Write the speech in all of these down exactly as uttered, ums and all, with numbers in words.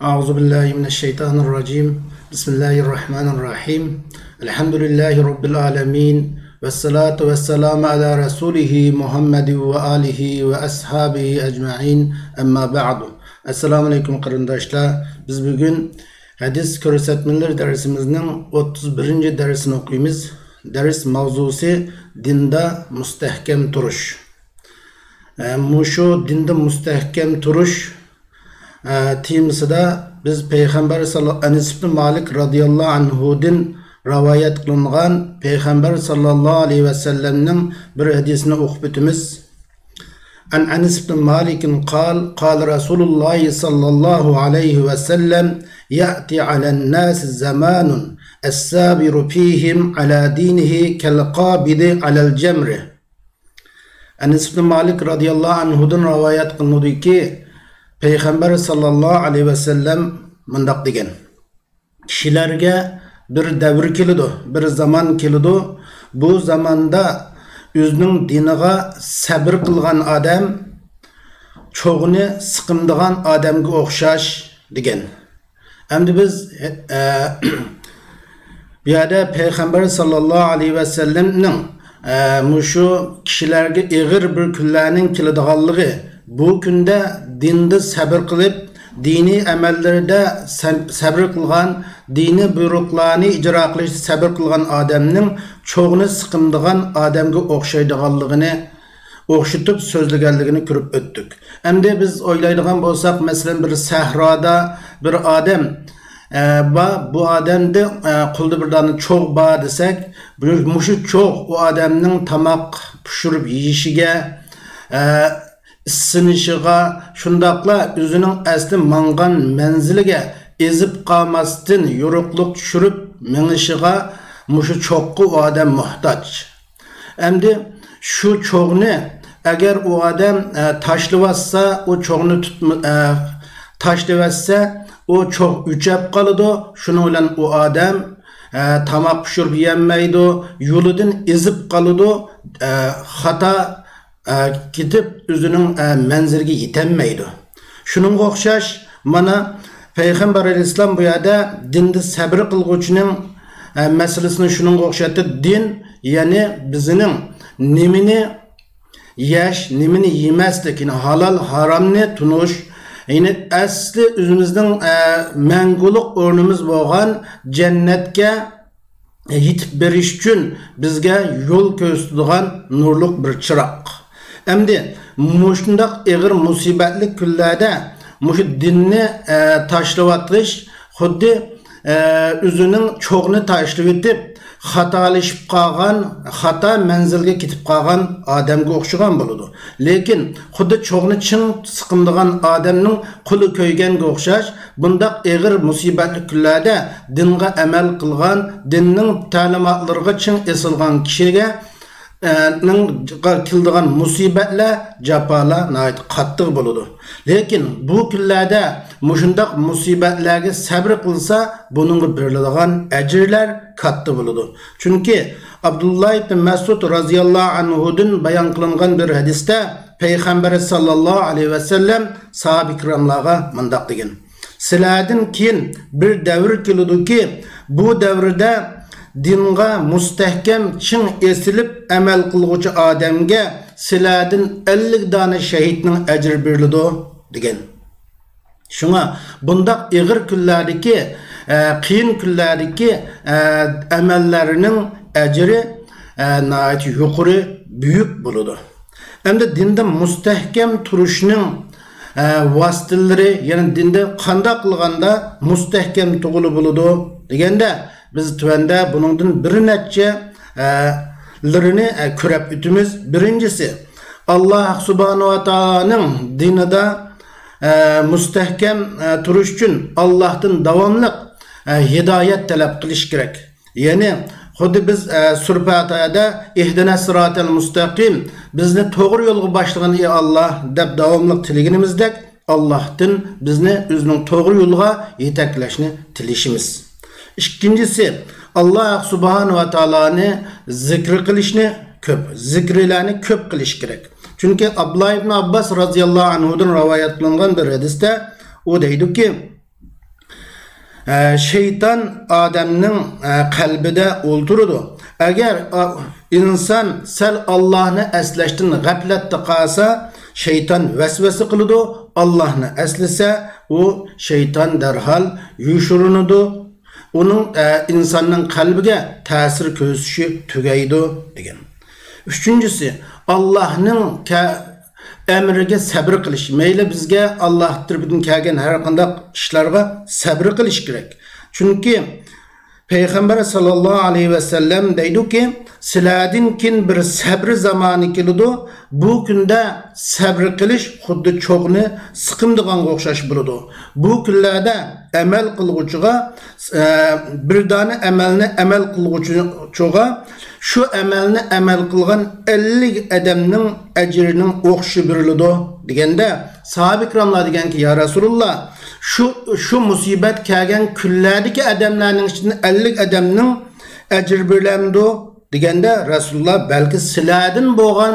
أعوذ بالله من الشيطان الرجيم. بسم الله الرحمن الرحيم. الحمد لله رب العالمين. والصلاة والسلام على رسوله محمد وآله وأصحابه أجمعين. أما بعد. ئەسسالامۇ ئەلەيكۇم قېرىنداشلار. بىز بۈگۈن ھەدىس كۆرسەتمىلىرى دەرسىمىزنىڭ ئوتتۇز بىرىنچى دەرسىنى ئوقۇيمىز. دەرس ماۋزۇسى دىندا مۇستەھكەم تۇرۇش. ئە، مۇشۇ دىندا مۇستەھكەم تۇرۇش، ئە، تېمىسىدا بىز پەيغەمبەر ساللا-، ئەنەس ئىبن مالىك رازىياللاھۇ ئەنھۇدىن رىۋايەت قىلىنغان پەيغەمبەر ساللاللاھۇ ئەلەيھى ۋەسەللەمنىڭ بىر ھەدىسىنى ئوقۇپ ئۆتىمىز. عن أنس بن مالك قال، قال رسول الله صلى الله عليه وسلم، يأتي على الناس زمان الصابر فيهم على دينه كالقابض على الجمر. ئەنەس ئىبن مالىك رازىياللاھۇ ئەنھۇدىن رىۋايەت قىلىنىدۇكى، پەيغەمبەر ساللاللاھۇ ئەلەيھى ۋەسەللەم مۇنداق دېگەن: كىشىلەرگە بىر دەۋر كېلىدۇ، بىر زامان كېلىدۇ. بۇ زاماندا ئۆزىنىڭ دىنىغا سەبرى قىلغان ئادەم چوغنى سىقىمدىغان ئادەمگە ئوخشاش، دېگەن. ئەمدى بىز، ئە، بۇ يەردە پەيغەمبەر ساللاللاھۇ ئەلەيھى ۋەسەللەمنىڭ، ئە، مۇشۇ كىشىلەرگە ئېغىر بىر كۈنلەرنىڭ كېلىدىغانلىقى، بۇ كۈندە دىندا سەبر قىلىپ، دىنىي ئەمەللىرىدە سەن-، سەبر قىلغان، دىنىي بۇيرۇقلارنى ئىجرا قىلىشتا سەبر قىلغان ئادەمنىڭ چوغنى سىقىمدىغان ئادەمگە ئوخشايدىغانلىقىنى ئوخشىتىپ سۆزلىگەنلىكىنى كۆرۈپ ئۆتتۇق. ئەمدى بىز ئويلايدىغان بولساق، مەسىلەن، بىر سەھرادا بىر ئادەم، ئە، بار، بۇ ئادەمدە، ئە، قولىدا بىر دانە چوغ بار دېسەك، بۇ، مۇشۇ چوغ ئۇ ئادەمنىڭ تاماق پىشۇرۇپ يېيىشىگە، ئە، ئىسسىنىشىغا، شۇنداقلا ئۆزىنىڭ ئەسلى ماڭغان مەنزىلىگە ئېزىپ قالماستىن يورۇقلۇق چۈشۈرۈپ مېڭىشىغا مۇشۇ چوغقا ئۇ ئادەم موھتاج. ئەمدى شۇ چوغنى ئەگەر ئۇ ئادەم، ئە، تاشلىۋەتسە، ئۇ چوغنى تۇتما-، ئە، تاشلىۋەتسە، ئۇ چوغ ئۆچەپ قالىدۇ. شۇنىڭ بىلەن ئۇ ئادەم، ئە، تاماق پىشۇرۇپ يېيەلمەيدۇ، يولىدىن ئېزىپ قالىدۇ، ئە، خاتا، ئە، كېتىپ، ئۆزىنىڭ، ئە، مەنزىلىگە يېتەلمەيدۇ. شۇنىڭغا ئوخشاش، مانا، پەيغەمبەر ئەلەيھىسسالام بۇ يەردە دىندا سەبرى قىلغۇچىنىڭ، ئە، مەسىلىسىنى شۇنىڭغا ئوخشاتتى. دىن، يەنى بىزنىڭ نېمىنى يەش، نېمىنى يېمەسلىك، يەنى ھالال، ھارامنى تونۇش، يەنى ئەسلى ئۆزىمىزنىڭ، ئە، مەڭگۈلۈك ئورنىمىز بولغان جەننەتكە يېتىپ بېرىش ئۈچۈن بىزگە يول كۆرسىتىدىغان نۇرلۇق بىر چىراغ. ئەمدى مۇشۇنداق ئېغىر مۇسىبەتلىك كۈنلەردە مۇشۇ دىننى، ئە، تاشلىۋاتقىش خۇددى، ئە، ئۆزىنىڭ چوغنى تاشلىۋېتىپ، خاتالىشىپ قالغان، خاتا مەنزىلگە كېتىپ قالغان ئادەمگە ئوخشىغان بولىدۇ. لېكىن خۇددى چوغنى چىڭ سىقىمدىغان ئادەمنىڭ قولى كۆيگەنگە ئوخشاش، بۇنداق ئېغىر مۇسىبەتلىك كۈنلەردە دىنغا ئەمەل قىلغان، دىننىڭ تەلىماتلىرىغا چىڭ ئېسىلغان كىشىگە، ئە، نىڭ كېلىدىغان مۇسىبەتلەر، جاپالار ناھايىتى قاتتىق بولىدۇ. لېكىن بۇ كۈنلەردە مۇشۇنداق مۇسىبەتلەرگە سەبرى قىلسا، بۇنىڭغا بېرىلىدىغان ئەجىرلەر كاتتا بولىدۇ. چۈنكى ئابدۇللا ئىبن مەسئۇد رازىياللاھۇ ئەنھۇدىن بايان قىلىنغان بىر ھەدىستە پەيغەمبەر ساللاللاھۇ ئەلەيھى ۋەسەللەم ساھابە كىراملارغا مۇنداق دېگەن: سىلەردىن كېيىن بىر دەۋر كېلىدۇكى، بۇ دەۋردە دىنغا مۇستەھكەم، چىڭ ئېسىلىپ ئەمەل قىلغۇچى ئادەمگە سىلەردىن ئەللىك دانە شەھىدنىڭ ئەجرى بېرىلىدۇ، دېگەن. شۇڭا بۇنداق ئېغىر كۈنلەردىكى، ئە، قىيىن كۈنلەردىكى، ئە، ئەمەللەرنىڭ ئەجرى، ئە، ناھايىتى يۇقىرى، بۈيۈك بولىدۇ. ئەمدى دىندا مۇستەھكەم تۇرۇشنىڭ، ئە، ۋاسىتىلىرى، يەنى دىندا قانداق قىلغاندا مۇستەھكەم تۇرغىلى بولىدۇ دېگەندە، بىز تۆۋەندە بۇنىڭدىن بىر نەچچە، ئە، لىرىنى، ئە، كۆرۈپ ئۆتىمىز. بىرىنچىسى، ئاللاھ سۇبھانەھۇ ۋە تائالانىڭ دىنىدا، ئە، مۇستەھكەم، ئە، تۇرۇش ئۈچۈن ئاللاھتىن داۋاملىق، ئە، ھىدايەت تەلەپ قىلىش كېرەك. يەنى خۇددى بىز، ئە، سۈرە پاتىھەدە «ئىھدىنەس سىراتەل مۇستەقىم»، بىزنى توغرا يولغا باشلىغىن، ئى ئاللاھ، دەپ داۋاملىق تىلىگىنىمىزدەك، ئاللاھتىن بىزنى ئۆزىنىڭ توغرا يولىغا يېتەكلەشنى تىلىشىمىز. ئىككىنچىسى، ئاللاھ سۇبھانەھۇ ۋە تائالانى زىكرى قىلىشنى كۆپ، زىكرىلەرنى كۆپ قىلىش كېرەك. چۈنكى ئابدۇللا ئىبن ئابباس رازىياللاھۇ ئەنھۇدىن رىۋايەت قىلىنغان بىر ھەدىستە ئۇ دەيدۇكى، ئە، شەيتان ئادەمنىڭ، ئە، قەلبىدە ئولتۇرىدۇ. ئەگەر، ئا، ئىنسان سەل ئاللاھنى ئەسلەشتىن غەپلەتتە قالسا، شەيتان ۋەسۋەسە قىلىدۇ. ئاللاھنى ئەسلىسە، ئۇ شەيتان دەرھال يوشۇرۇنىدۇ. ئۇنىڭ، ئە، ئىنساننىڭ قەلبىگە تەسىر كۆرسىتىشى تۈگەيدۇ، دېگەن. ئۈچىنچىسى، ئاللاھنىڭ كە-، ئەمرىگە سەبرى قىلىش. مەيلى بىزگە ئاللاھ تەرىپىدىن كەلگەن ھەر قانداق ئىشلارغا سەبرى قىلىش كېرەك. چۈنكى پەيغەمبەر ساللاللاھۇ ئەلەيھى ۋەسەللەم دەيدۇكى، سىلەردىن كېيىن بىر سەبرى زامانى كېلىدۇ. بۇ كۈندە سەبرى قىلىش خۇددى چوغنى سىقىمدىغانغا ئوخشاش بولىدۇ. بۇ كۈنلەردە ئەمەل قىلغۇچىغا، ئە، بىر دانە ئەمەلنى ئەمەل قىلغۇچىغا شۇ ئەمەلنى ئەمەل قىلغان ئەللىك ئادەمنىڭ ئەجرىنىڭ ئوخشىشى بېرىلىدۇ، دېگەندە، ساھابە كىراملار دېگەنكى، يا رەسۇلاللا، شۇ، شۇ مۇسىبەت كەلگەن كۈنلەردىكى ئادەملەرنىڭ ئىچىدىن ئەللىك ئادەمنىڭ ئەجرى بېرىلەمدۇ؟ دېگەندە، رەسۇلاللا، بەلكى سىلەردىن بولغان،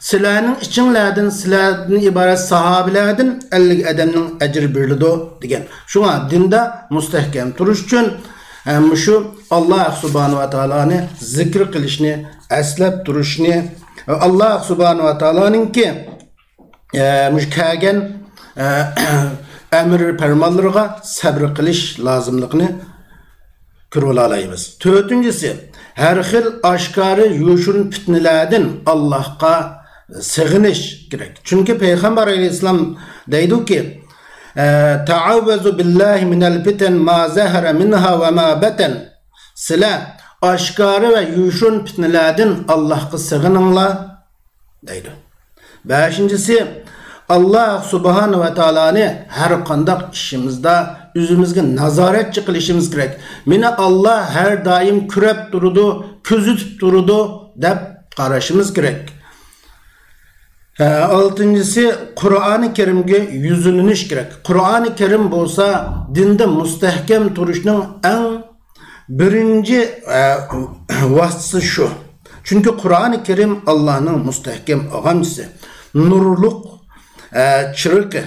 سىلەرنىڭ ئىچىڭلاردىن، سىلەردىن ئىبارەت ساھابىلەردىن ئەللىك ئادەمنىڭ ئەجرى بېرىلىدۇ، دېگەن. شۇڭا دىندا مۇستەھكەم تۇرۇش ئۈچۈن، ئە، مۇشۇ ئاللاھ سۇبھانەھۇ ۋە تائالانى زىكىر قىلىشنى، ئەسلەپ تۇرۇشنى، ئاللاھ سۇبھانەھۇ ۋە تائالانىڭكى، ئە، مۇشۇ كەلگەن، ئە، ئەمر پەرمانلىرىغا سەبر قىلىش لازىملىقىنى كۆرۈۋالالايمىز. تۆتىنچىسى، ھەر خىل ئاشكارا يوشۇرۇن پىتنىلەردىن ئاللاھقا سېغىنىش كېرەك. چۈنكى پەيغەمبەر ئەلەيھىسسالام دەيدۇكى، ئە، تەئەۋۋەزۇ بىللاھى مىنەل پىتەن ما زەھەرە مىنھا ۋە ما بەتەن. سىلەر ئاشكارا ۋە يوشۇرۇن پىتنىلەردىن ئاللاھقا سېغىنىڭلار، دەيدۇ. بەشىنچىسى، ئاللاھ سۇبھانەھۇ ۋە تائالانى ھەر قانداق ئىشىمىزدا ئۆزىمىزگە نازارەتچى قىلىشىمىز كېرەك. مېنى ئاللاھ ھەر دائىم كۆرەپ تۇرىدۇ، كۆزىتىپ تۇرىدۇ، دەپ قارىشىمىز كېرەك. ھە، ئالتىنچىسى، قۇرئانى كەرىمگە يۈزلىنىش كېرەك. قۇرئانى كەرىم بولسا دىندا مۇستەھكەم تۇرۇشنىڭ ئەڭ بىرىنچى، ئە، ۋاسىتىسى شۇ. چۈنكى قۇرئانى كەرىم ئاللاھنىڭ مۇستەھكەم ئاغامچىسى، نۇرلۇق، ئە، چىرىكى.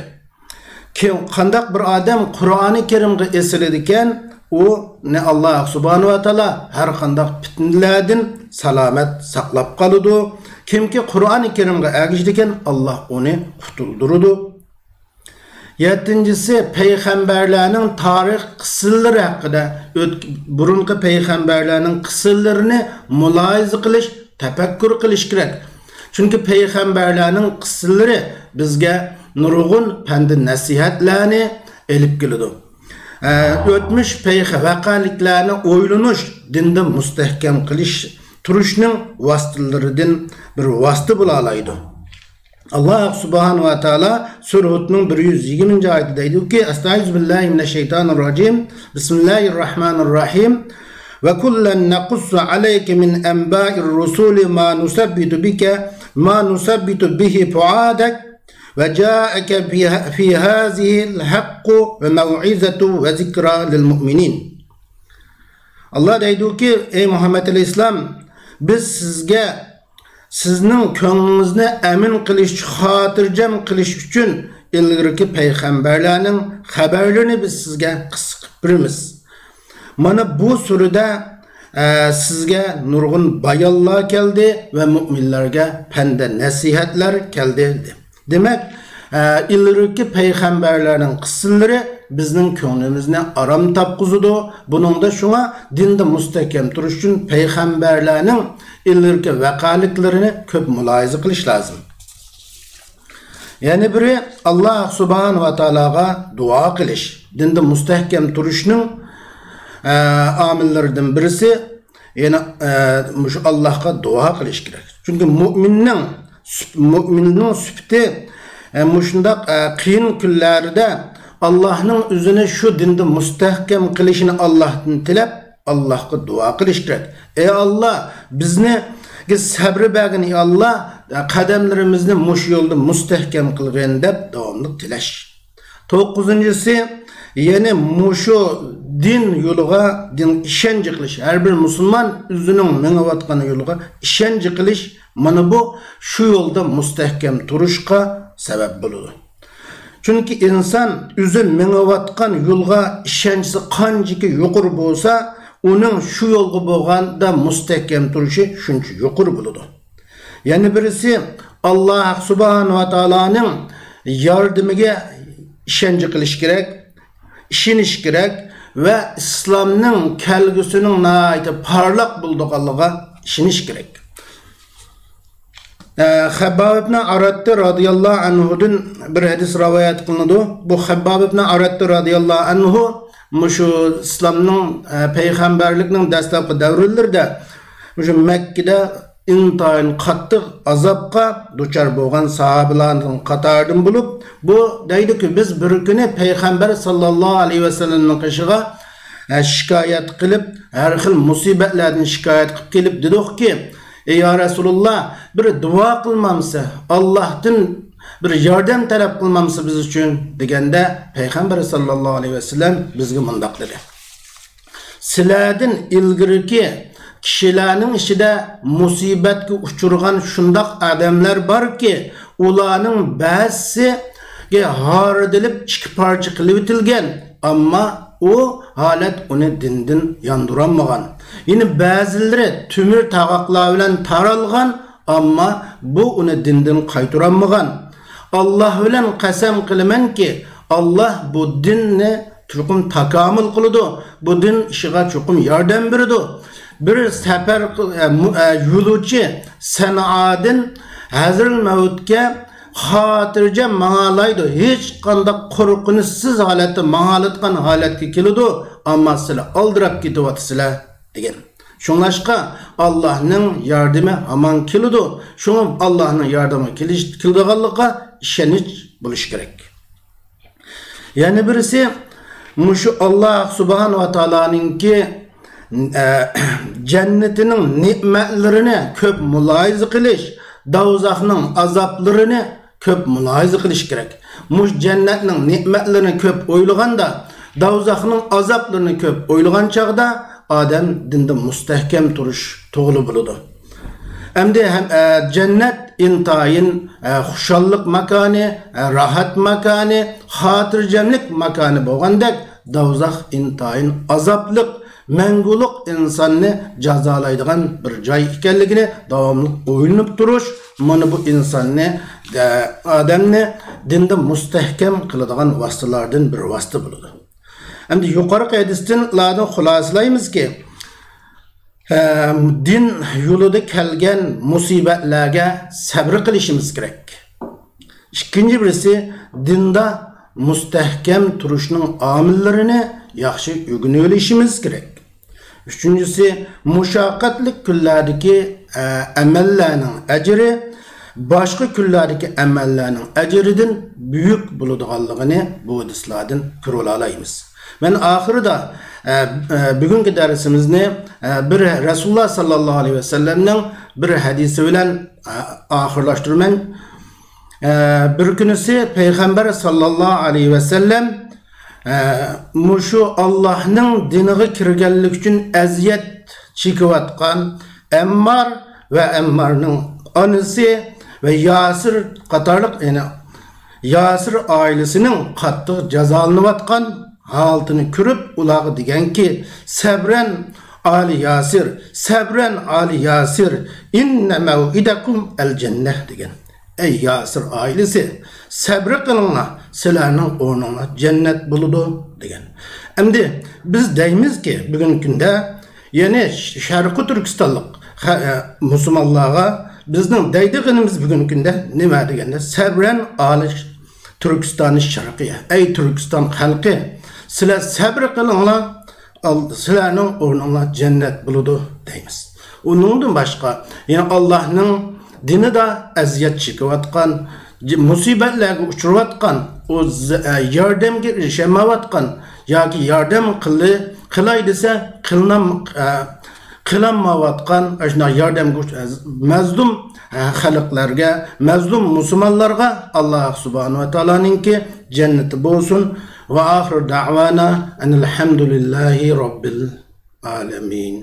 كى-، قانداق بىر ئادەم قۇرئانى كەرىمگە ئېسىلىدىكەن، ئۇنى ئاللاھ سۇبھانەھۇ ۋە تائالا ھەر قانداق پىتنىلەردىن سالامەت ساقلاپ قالىدۇ. كىمكى قۇرئانى كەرىمگە ئەگىشىدىكەن، ئاللاھ ئۇنى قۇتۇلدۇرىدۇ. يەتتىنچىسى، پەيغەمبەرلەرنىڭ تارىخ قىسسىلىرى ھەققىدە، ئۆت-، بۇرۇنقى پەيغەمبەرلەرنىڭ قىسسىلىرىنى مۇلاھىزە قىلىش، تەپەككۇر قىلىش كېرەك. چۈنكى پەيغەمبەرلەرنىڭ قىسسىلىرى بىزگە نۇرغۇن پەند-نەسىھەتلەرنى ئېلىپ كېلىدۇ. ئە، ئۆتمۈش پەيغ-، ۋەقەلىكلەرنى ئويلىنىش، دىندا مۇستەھكەم قىلىش، تۇرۇشنىڭ ۋاسىتىلىرىدىن بىر ۋاسىتە بولالايدۇ. ئاللاھ سۇبھانەھۇ ۋە تائالا سۈرە ھۇدنىڭ بىر يۈز يىگىرمىنچى ئايىتىدە دەيدۇكى، ئەستەئىزۇ بىللاھى مىنەششەيتانىر راجىم. بىسمىللاھىر راھمانىر راھىم. ۋە كۇللەن نەقۇسسۇ ئەلەيكە مىن ئەنبائىر رۇسۇلى ما نۇسەببىتۇ بىكە، ما نۇسەببىتۇ بىھى فۇئادەك، ۋە جائەكە فى، فى ھازىھىل ھەققۇ ۋە مەۋئىزەتۇ ۋە زىكرا لىل مۇئمىنىن. ئاللاھ دەيدۇكى، ئەي مۇھەممەد ئەلەيھىسسالام، بىز سىزگە سىزنىڭ كۆڭلىڭىزنى ئەمىن قىلىش، خاتىرجەم قىلىش ئۈچۈن ئىلگىرىكى پەيغەمبەرلەرنىڭ خەۋەرلىرىنى بىز سىزگە قىسسە قىلىپ بېرىمىز. مانا بۇ سۈرىدە، ئە، سىزگە نۇرغۇن بايانلار كەلدى ۋە مۇئمىنلارغا پەندە نەسىھەتلەر كەلدى، دېدى. دېمەك، ئە، ئىلگىرىكى پەيغەمبەرلەرنىڭ قىسسىلىرى بىزنىڭ كۆڭلىمىزنى ئارام تاپقۇزىدۇ. بۇنىڭدا شۇڭا دىندا مۇستەھكەم تۇرۇش ئۈچۈن پەيغەمبەرلەرنىڭ ئىلگىرىكى ۋەقەلىكلىرىنى كۆپ مۇلاھىزە قىلىش لازىم. يەنە بىرى، ئاللاھ سۇبھانەھۇ ۋە تائالاغا دۇئا قىلىش. دىندا مۇستەھكەم تۇرۇشنىڭ، ئە، ئامىللىرىدىن بىرسى، يەنە، ئە، مۇشۇ ئاللاھقا دۇئا قىلىش كېرەك. چۈنكى مۇئمىننىڭ سۈپ-، مۇئمىننىڭ سۈپىتى، ئە، مۇشۇنداق، ئە، قىيىن كۈنلەردە ئاللاھنىڭ ئۆزىنى شۇ دىندا مۇستەھكەم قىلىشىنى ئاللاھتىن تىلەپ، ئاللاھقا دۇئا قىلىش كېرەك. ئەي ئاللاھ، بىزنى سەبرى بەرگىن، ئەي ئاللاھ، قەدەملىرىمىزنى مۇشۇ يولدا مۇستەھكەم قىلغىن دەپ داۋاملىق تىلەش. توققۇزىنچىسى، يەنى مۇشۇ دىن يولىغا، دىن ئىشەنچ قىلىش. ھەر بىر مۇسۇلمان ئۆزىنىڭ مېڭىۋاتقان يولىغا ئىشەنچ قىلىش، مانا بۇ شۇ يولدا مۇستەھكەم تۇرۇشقا سەۋەب بولىدۇ. چۈنكى ئىنسان ئۆزى مېڭىۋاتقان يولغا ئىشەنچىسى قانچىكى يۇقىرى بولسا، ئۇنىڭ شۇ يولغا بولغاندا مۇستەھكەم تۇرۇشى شۇنچە يۇقىرى بولىدۇ. يەنە بىرسى، ئاللاھ سۇبھانەھۇ ۋە تائالانىڭ ياردىمىگە ئىشەنچ قىلىش كېرەك، ئىشىنىش كېرەك ۋە ئىسلامنىڭ كەلگۈسىنىڭ ناھايىتى پارلاق بولىدىغانلىقىغا ئىشىنىش كېرەك. ئە، خەبباب ئىبن ئارەتتە رازىياللاھۇ ئەنھۇدىن بىر ھەدىس رىۋايەت قىلىنىدۇ. بۇ خەبباب ئىبن ئارەتتە رازىياللاھۇ ئەنھۇ مۇشۇ ئىسلامنىڭ، ئە، پەيغەمبەرلىكنىڭ دەسلەپكى دەۋرلىرىدە مۇشۇ مەككىدە ئىنتايىن قاتتىق ئازابقا دۇچار بولغان ساھابىلارنىڭ قاتارىدىن بولۇپ، بۇ دەيدۇكى، بىز بىر كۈنى پەيغەمبەر ساللاللاھۇ ئەلەيھى ۋەسەللەمنىڭ قېشىغا، ئە، شىكايەت قىلىپ، ھەر خىل مۇسىبەتلەردىن شىكايەت قىلىپ كېلىپ دېدۇقكى، ئەي يا رەسۇلۇللا، بىر دۇئا قىلمامسە، ئاللاھتىن بىر ياردەم تەلەپ قىلمامسە بىز ئۈچۈن دېگەندە، پەيغەمبەر ساللاللاھۇ ئەلەيھى ۋەسەللەم بىزگە مۇنداق دېدى. سىلەردىن ئىلگىرىكى كىشىلەرنىڭ ئىچىدە مۇسىبەتكە ئۇچرىغان شۇنداق ئادەملەر باركى، ئۇلارنىڭ بەزىسىگە ھاردىلىپ ئىككى پارچە قىلىۋېتىلگەن، ئەمما ئۇ ھالەت ئۇنى دىندىن ياندۇرالمىغان. يەنە بەزىلىرى تۆمۈر تاغاقلار بىلەن تارالغان، ئەمما بۇ ئۇنى دىندىن قايتۇرالمىغان. ئاللاھ بىلەن قەسەم قىلىمەنكى، ئاللاھ بۇ دىننى چوقۇم تاكامۇل قىلىدۇ، بۇ دىن ئىشىغا چوقۇم ياردەم بېرىدۇ. بىر سەپەر قىل-، ئە، مۇ-، ئە، يولۇچى سەنئادىن ھەزرىل مەۋتكە خاتىرجەم ماڭالايدۇ، ھېچقانداق قورقۇنچسىز ھالەتتە ماڭالىدىغان ھالەتكە كېلىدۇ، ئەمما سىلەر ئالدىراپ كېتىۋاتىسىلەر، دېگەن. شۇڭلاشقا ئاللاھنىڭ ياردىمى ھامان كېلىدۇ. شۇڭا ئاللاھنىڭ ياردىمى كېلىش-، كېلىدىغانلىقىغا ئىشەنچ بولۇش كېرەك. يەنە بىرسى، مۇشۇ ئاللاھ سۇبھانەھۇ ۋە تائالانىڭكى، ئە، جەننىتىنىڭ نېمەتلىرىنى كۆپ مۇلاھىزە قىلىش، دوزاخنىڭ ئازابلىرىنى كۆپ مۇلاھىزە قىلىش كېرەك. مۇشۇ جەننەتنىڭ نېمەتلىرىنى كۆپ ئويلىغاندا، دوزاخنىڭ ئازابلىرىنى كۆپ ئويلىغان چاغدا ئادەم دىندا مۇستەھكەم تۇرۇش تۇغىلى بولىدۇ. ئەمدى ھەم، ئە، جەننەت ئىنتايىن، ئە، خۇشاللىق ماكانى، ئە، راھەت ماكانى، خاتىرجەملىك ماكانى بولغاندەك، دوزاخ ئىنتايىن ئازابلىق، مەڭگۈلۈك ئىنساننى جازالايدىغان بىر جاي ئىكەنلىكىنى داۋاملىق ئويلىنىپ تۇرۇش، مانا بۇ ئىنساننى، ئە، ئادەمنى دىندا مۇستەھكەم قىلىدىغان ۋاسىتىلاردىن بىر ۋاسىتە بولىدۇ. ئەمدى يۇقىرىقى ھەدىستىن ئۇلاردىن خۇلاسىلايمىزكى، ئە، دىن يولىدا كەلگەن مۇسىبەتلەرگە سەبرى قىلىشىمىز كېرەك. ئىككىنچى بىرسى، دىندا مۇستەھكەم تۇرۇشنىڭ ئامىللىرىنى ياخشى ئۆگىنىۋېلىشىمىز كېرەك. ئۈچىنچىسى، مۇشەققەتلىك كۈنلەردىكى، ئە، ئەمەللەرنىڭ ئەجرى باشقا كۈنلەردىكى ئەمەللەرنىڭ ئەجرىدىن بۈيۈك بولىدىغانلىقىنى بۇ ھەدىسلاردىن كۆرۈۋالالايمىز. مەن ئاخىرىدا، ئە، ئە، بۈگۈنكى دەرسىمىزنى، ئە، بىر رەسۇلۇللا ساللاللاھۇ ئەلەيھى ۋەسەللەمنىڭ بىر ھەدىسى بىلەن، ئە، ئاخىرلاشتۇرىمەن. ئە، بىر كۈنىسى پەيغەمبەر ساللاللاھۇ ئەلەيھى ۋەسەللەم، ئە، مۇشۇ ئاللاھنىڭ دىنىغا كىرگەنلىكى ئۈچۈن ئەزىيەت چېكىۋاتقان ئەممار ۋە ئەممارنىڭ ئانىسى ۋە ياسىر قاتارلىق، يەنى ياسىر ئائىلىسىنىڭ قاتتىق جازالىنىۋاتقان ھالىتىنى كۆرۈپ، ئۇلارغا دېگەنكى، سەبرەن ئالى ياسىر، سەبرەن ئالى ياسىر، ئىننە مەۋئىدەكۇم ئەل جەننە، دېگەن. ئەي ياسىر ئائىلىسى، سەبرى قىلىڭلار، سىلەرنىڭ ئورنۇڭلار جەننەت بولىدۇ، دېگەن. ئەمدى بىز دەيمىزكى، بۈگۈنكى كۈندە، يەنى شەرقىي تۈركىستانلىق خە-، ئە، مۇسۇلمانلارغا بىزنىڭ دەيدىغىنىمىز بۈگۈنكى كۈندە نېمە دېگەندە، سەبرەن ئالى تۈركىستانى شەرقىيە، ئەي تۈركىستان خەلقى، سىلەر سەبرى قىلىڭلار، ئال-، سىلەرنىڭ ئورنۇڭلار جەننەت بولىدۇ، دەيمىز. ئۇنىڭدىن باشقا، يەنە ئاللاھنىڭ دىنىدا ئەزىيەت چېكىۋاتقان، جى-، مۇسىبەتلەرگە ئۇچراۋاتقان، ئۇ ز-، ئە، ياردەمگە ئېرىشەلمەيۋاتقان ياكى ياردەم قىلى-، قىلاي دېسە، قىلىنام-، ئە، قىلالمايۋاتقان، ئاشۇنداق ياردەمگە ئۇچ-، ئە، مەزلۇم، ئە، خەلقلەرگە، مەزلۇم مۇسۇلمانلارغا ئاللاھ سۇبھانەھۇ ۋە تائالانىڭكى جەننىتى بولسۇن. ۋە ئاخىر دەئۋانا ئەنىل ھەمدۇلىللاھى رەببىل ئالەمىن.